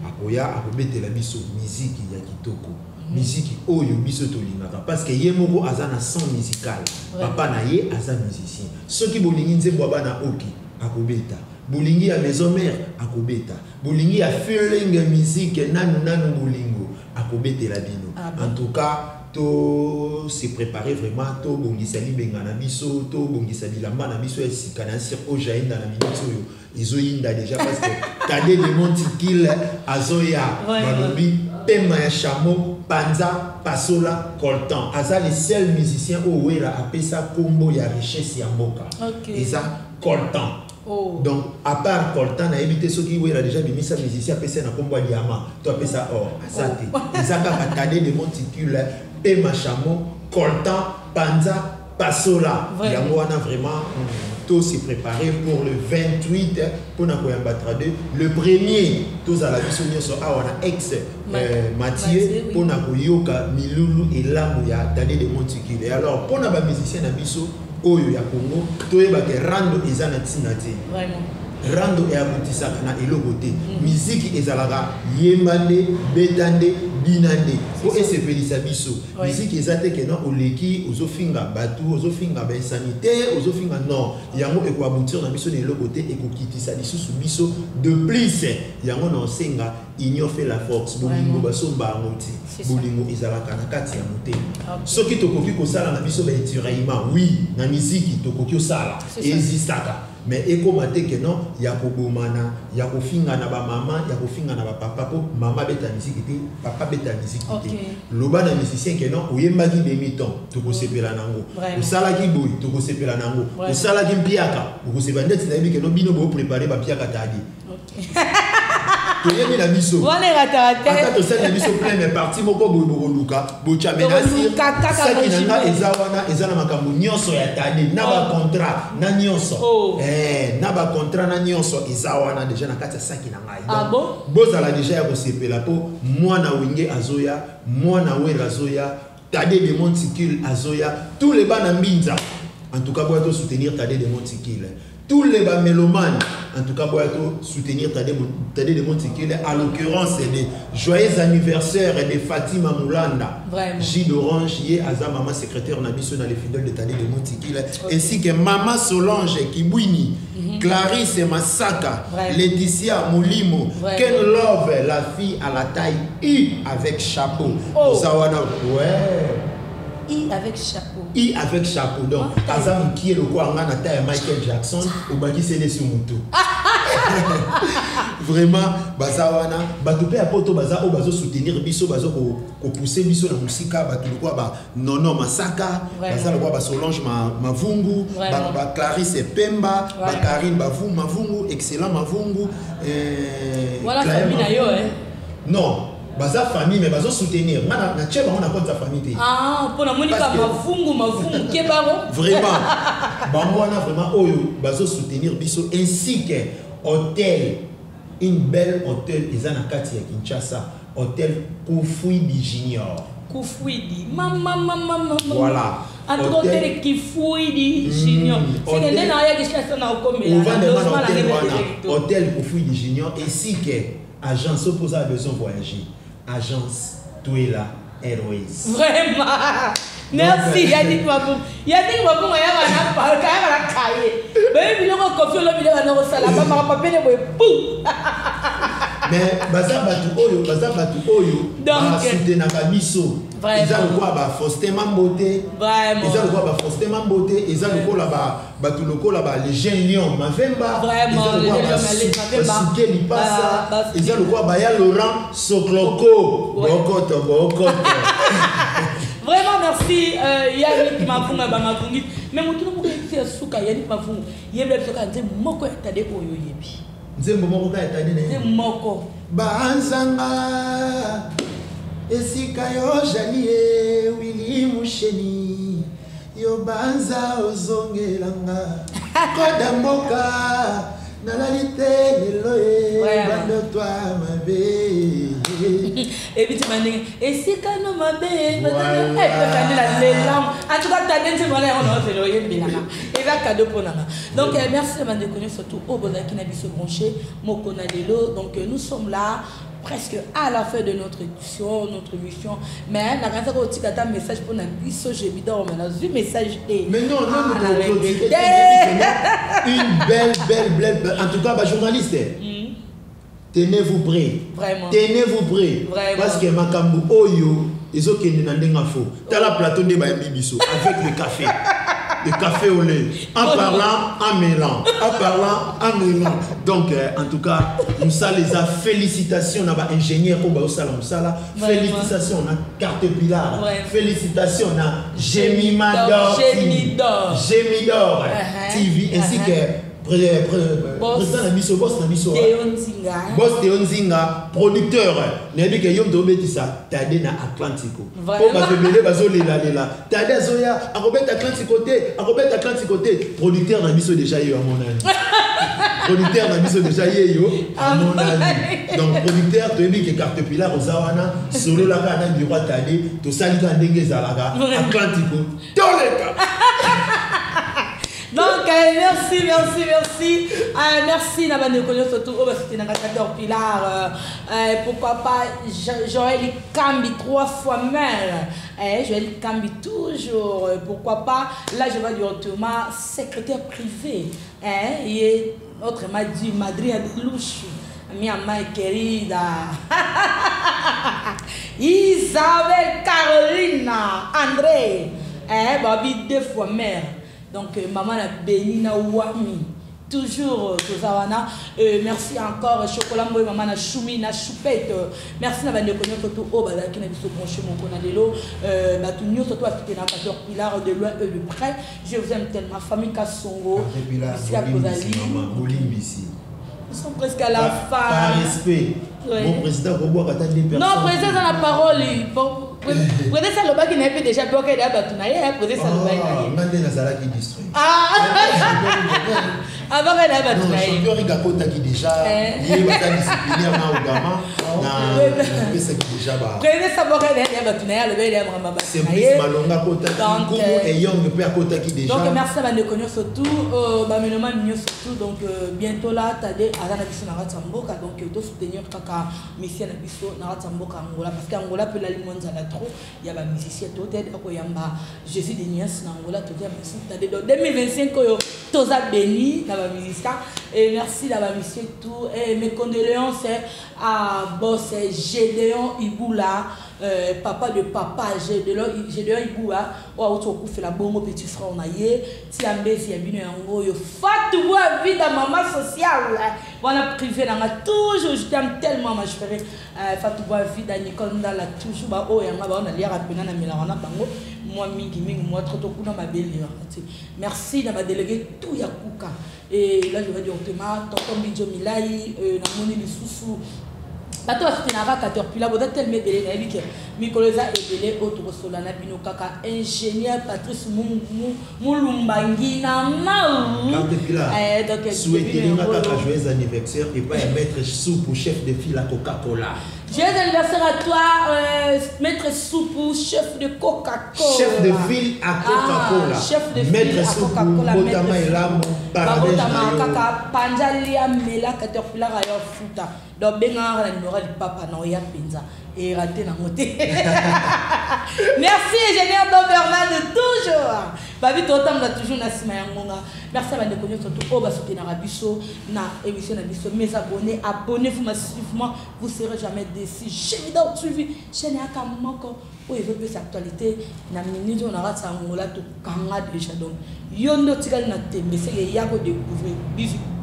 Akoya, akobetela biso miziki ya kitoko, miziki oyo biso tolingaka, parce que ye moko aza na son musical. Papa na ye aza musicien. Soki bolingi nzembo ya bana oki, akobeta. Bolingi ya maison mère, akobeta. Bolingi ya feeling musique nanu nanu bolingo, akobetela bino. Ah bon? En tout cas, to se préparer vraiment, tobongisa libenga na biso, tobongisa bilamba na biso ya sika na sir oyo jainda na minute oyo ezoyinda déjà, parce que Tade de Montikil azoya. Balobi pema ya chameau, panza pasola coltan. Aza le seul musicien oyo Wera apesa kombo ya richesse ya mboka. Eza coltan. Donc à part coltan, nayebi te soki Wera déjà bimisa musicien apesa na kombo ya diamant to apesa or. Aza te. Eza kaka Tade de Montikil, pema chameau, coltan, panza pasola. Yango wana vraiment to se préparer pour le 28 mpona koyamba Tade le premier. Tozala biso nyonso awa na ex Mathieu mpona koyoka milulu elamu ya Tade de Montikile. Et alors mpona bamusicien na biso oyo ya Congo, toyebake rando eza na ntina te. Rando eabutisaka na eloko te. Miziki ezalaka yemba nde, beta nde, bina nde po esepelisa biso. Miziki eza te kena oleki ozofinga bato, ozofinga bainsanité, ozofinga. Non, yango ekoaboutir na biso na eloko te, ekokitisa lisusu biso. De plus, yango na osenga union fait la force. Bolingo basomba yango te, bolingo ezalaka na kati ya motema. Soki tokoki kosala na biso baétiraillement, oui, na miziki tokoki osala, existaka, mais ekóma te ke non, ya kobomana, ya kofinga na bamama, ya kofinga na bapapa, mpo mama abeta miziki te, papa abeta miziki te. Loba na musicien ke non, oyembaki demi-ton, tokosepela nango. Osalaki boye, tokosepela nango. Osalaki mpiaka, okosepela. Ndeti nayebi ke non, bino boprépare bampiaka Tadi, toyebi na biso. Ata tosali na biso plein, mais parti moko boye bokoluka botya. Saki na nga eza wana, eza na makambo nyonso ya Tade, na bacontrat na nyonso, na bacontrat na nyonso eza wana déjà na kati ya saki na ngai. Bozala déjà ya kosepela mpo mwana Wenge azoya, mwana Wera azoya, Tade de Monticule azoya. Tous les bana Mbinza, en tout cas boya to soutenir Tade de Monticule. Tous les mélomanes, en tout cas boya to soutenir Tade, Tade de Monticule. À l'occurrence, c'est des joyeux anniversaire de Fatima Moulanda, J d'Orange, ye aza mama secrétaire na biso na les fidèles de Tade de Monticule, ainsi que mama Solange Kibwini, Clarisse Masaka, Laetitia Molimo, Ken Love, la fille à la taille I avec chapeau. Oh. Ozawana, ouais. I avec chapeau. I avec chapeau. Donc, aza mokie lokola nga na taille ya Michael Jackson, obakiseli esi motu. Vraiment, baza wana, bato mpe ya poto baza oyo bazosoutenir biso, bazo kopousser biso na mosika, bato lokola ba Nono Masaka, baza lokola ba Solange Mavungu, ba Clarisse Pemba, ba Karine Bavu Mavungu, excellent Mavungu. Voilà famille na yo, eh. Non, baza famille, mais bazo soutenir nga na tie bango na compte ya famille te. Ah, mpo namoni ka Mavungu, Mavungu ke bango. Vraiment, bango wana vraiment oyo bazo soutenir biso, ainsi que hôtel, une belle hôtel eza na kati ya Kinshasa, hôtel Kufuidi Junior. Kufuidi, mama mama mama. Voilà. En tout cas, hôtel Kifuidi Junior, c'est que nde na oya Kinshasa na okomela. Ovanda wana, hôtel Kufuidi Junior, ainsi que agence opo oza besoin voyager, agence Tuela Airways. Vraiment, merci Yannick Mabungu. Yannick Mabungu ayaka na parka, ayaka na kaye, bayebi biloko. Kofi olobi nde bana kosala bamaka papele boye pu. Mais baza bato oyo, baza bato oyo basoutenaka biso. Eza lokola bafaustin Mambote, eza lokola bafaustin Mambote, eza lokola bato lokola ba le jeune lion Mavemba, eza lokola basuke Lipasa, eza lokola baya Laurent Sokloko. Bokoto bokoto. Vraiment merci Yannick Mavunga Bamavungi. Mais motuna moko ya suka, Yannick Mavunga, yebela biso kaka nzembo moko ya Tade oyo oyebi. Nzembo moko kaka ya Tade na ye. Nzembo moko. Banzanga esika yo jali ye Willy Musheni yo banza ozongelanga koda mboka nalali te lelo ye bandotwa mabe. Ebiti mandenge esika no mabe na lelam. En tout cas Tade nzembo wana yango na ozela oyembelaka eza cadeau mpo nanga. Donc merci na bandeko nyonso surtout oyo bozalaki na biso branché moko na lelo. Donc nous sommes là presque à la fin de notre édition, notre émission. Mais la grâce à un message pour Nabiso, j'ai mis dans un message. Mais non, non, non, une belle, belle, belle. En tout cas, bah, journaliste, tenez-vous prêts. Vraiment. Tenez-vous prêts. Vraiment. Parce que Makambu Oyo, ils ont qu'une ndenga faux. T'as la plateau de Bibiso avec le café. Le café au lait. En parlant, en mêlant. En parlant, en mêlant. Donc, en tout cas, nous les a félicitations. On a ingénieur au Baosala Moussala. Félicitations, on a Carte Pilar. Félicitations, on a Gemima D'or. Gemidor TV, ainsi que président Nabiso, boss Nabiso. Boss Théo Nzinga, producteur. Nabi ke yom tobetisa Tade na Atlantico. Po ba bazo lela lela. Tade azoya akobeta Atlantico te, akobeta Atlantico te. Producteur Nabiso déjà yo amonani. Producteur Nabiso déjà yo amonani. Donc producteur toyebi ke Carte Pilar ozawana solo la ka na bureau Tade, to salika ndenge zalaka Atlantico. Toleka. Donc, merci, merci, merci. Merci, Nabane Konyo, surtout, oh, c'était Nagator Pilar. Pourquoi pas Joël Kambi, 3 fois mère. Joël Kambi, toujours. Pourquoi pas, là, je vais directement secrétaire privé. Et autrement dit, Madrid Louchou. Minha mãe querida. Isabel Carolina André. Babi, 2 fois mère. Donc, maman a béni na wami. Toujours, Tozawana. Merci encore, Chocolat Mboy, maman na choumi, na choupette. Merci na bande konyo surtout au bada qui na biso branché mon konadelo. Batunyo surtout à soutenir Pasteur Pilar de loin et de près. Je vous aime tellement, famille Kassongo. Nous sommes presque à la fin. Par respect. Oui. Mon président, non, président dans la parole. Président Saloba qui n'a déjà bloqué la batunaye, président Saloba. Mandé Nazala qui distrait. Ah. Avant elle a batunaye. Non, champion Rigakota qui déjà, il est disciplinaire na Ogama, na pesa qui déjà ba. Président Saloba qui a batunaye, le bel est vraiment batunaye. Simplice Malonga kota qui et Young pe kota qui déjà. Donc merci à bande connu surtout, ba menoma mignon surtout donc bientôt là Tade azana biso na Ratsamboka donc to soutenir kaka mission na biso na Ratsamboka Angola parce qu'Angola peut la limonza la trop. Il y a des musiciens tout Jésus de Nias na Angola tout est donc 2025 toza béni na ba musicien et merci na ba musicien tout et mes condoléances à boss Gédéon Iboula, papa de papa Gédéon Iboula wa auto kufa la bongo petit frère na ye ti ambezi ya bino yango yo Fatou wa vida maman sociale voilà privé na toujours je t'aime tellement ma chérie. Fatou wa vida Nicole Ndala toujours ba o yanga ba on a liara pena na melana bango moi mingi mingi moi trop kuna ma belle. Merci na ba délégué tout ya kuka et là je vais directement tonton Bidjo Milai na moni lisusu bato basoutenaka Caterpillar boza tellement ebele nayebi ke mikolo eza ebele oyo tokosola na bino kaka ingénieur Patrice Mulumbangi na mau. Caterpillar souhaitelinga kaka joyeux anniversaire epai ya maître Soupou, chef de file à Coca-Cola. Joyeux anniversaire à toi, maître Soupou, chef de Coca-Cola. Chef de file à Coca-Cola. Chef de file maître à Coca-Cola. Botama Elamo, Paradise Kaka, Panjalia Mela, Caterpillar ayo futa. Donc, benga la numéro du papa na oya penza. Eraté nango te. Merci, ingénieur Doberman, toujours. Babi totambola toujours na nsima ya ngonga. Merci à bandeko nyonso to oyo basoutenaka biso na émission na biso. Mes abonnés, abonnez-vous massivement, vous serez jamais déçus. Gemidor TV, chaîne yaka moko oyo ezopesa actualité na minute oyo na kati ya Angola. Tokanga déjà, donc yo nde otikali na tembe, seke ya kodécouvrir. Bisous.